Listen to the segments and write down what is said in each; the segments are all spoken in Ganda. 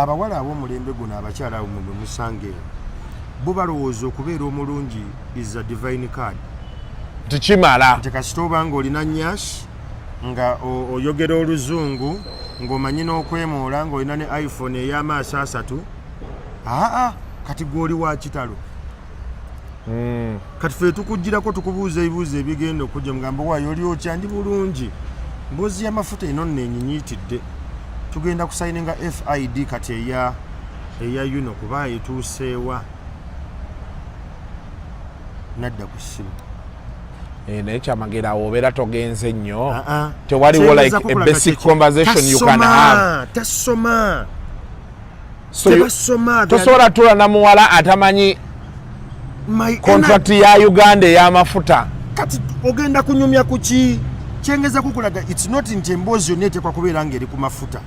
Abawala ab'omulembe guno, abakyala abo mwe musanga eyo, bo balowooza okubeera omulungi is a divine card. Tikimala. Nti kasita oba nga olina nyash, nga oyogera oluzungu, ng'omanyi n'okwemoola, ng'olina ne iPhone ey'amaaso asatu, aa, kati gw'oli wa kitalo. Kati fe tukugirako, tukubuuza ebibuuzo ebigenda okujja mugambo waayo, oli otya? Ndi bulungi. Mboozi y'amafuta eno nno enyinyiitidde, tugenda kusayininga FID kati eya yuno kuba etuuseewa nadda ku ssimu. Eh, naye kyamagero awo obeera togenze nnyo. Ah, ah. Tewaliwo like a basic conversation you can have. Tasoma. So Tebasoma. Tosobola tuula na muwala atamanyi My contract ya Uganda ey'amafuta. Kati ogenda kunyumya ku ki? Kyengeza kukulaga, it's not nti emboozi yonna eteekwa kubeera ng'eri ku mafuta,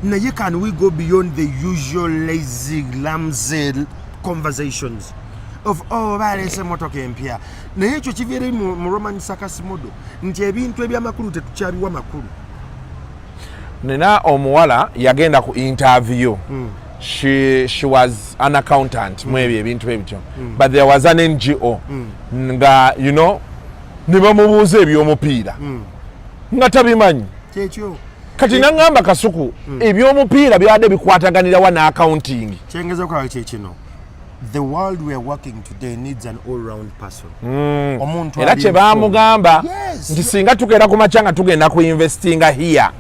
naye can we go beyond the usual lazy lamsel conversations of, "Oh, baleese emotoka empya"? Naye ekyo kiviire mu Roman circus model nti ebintu ebyamakulu tetukyabiwa makulu. Nina omuwala yagenda ku interview. She was an accountant mu ebyo ebintu ebityo, but there was an NGO nga ne bamubuuza ebyomupiira nga tabimanyi. Kyekyo. Kati naŋŋamba, "Kasuku, ebyomupiira byadde bikwataganirawa n'accounting?" Kyengeza okulaba kyekino, the world we are working today needs an all round person, omuntu Era ali kye baamugamba informed. nti singa tukeera ku makya nga tugenda ku investinga here,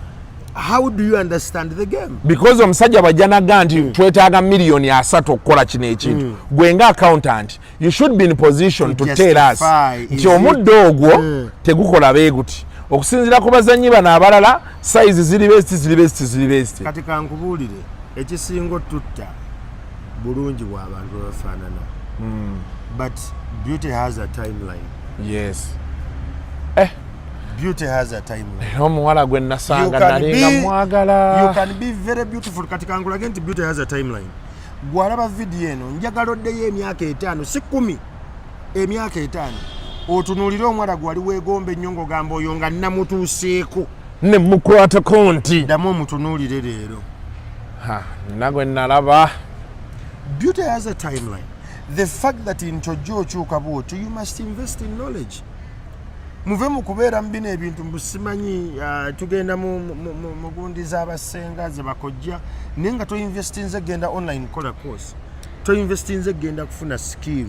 How do you understand the game? Because omusajja bw'ajja naga nti twetaaga miliyoni 30 okukola kino ekintu, gwe nga accountant you should be in position To to tell us justify, nti omuddo ogwo tegukola beeguti okusinziira ku bazannyi bano abalala, size ziri besti, ziri besti, ziri besti. Kati kankubuulire, ekisinga otutta bulungi bw'abantu bafaanana, but beauty has a timeline. Yes. Beauty has a timeline. Era omuwala gwe nasanga nali nga mwagala. You can be very beautiful. Kati kankulage nti beauty has a timeline. Gwalaba vidiyo eno, njagala oddeyo emyaka 5, si 10, emyaka 5, otunuulire omuwala gwali weegomba ennyo ng'ogamba, "Oyo nga namutuuseeko." Ne mukwatako nti Ddamu omutunuulire leero. Ha, nina gwe nalaba. Beauty has a timeline. The fact that nti ojja okyuka bwotyo, you must invest in knowledge. Muve mu kubeera mu bino ebintu mbu simanyi, tugenda mu gundi z'abasenga ze bakojja, naye nga toinvestinze genda online kukola course, toinvestinze genda kufuna skill.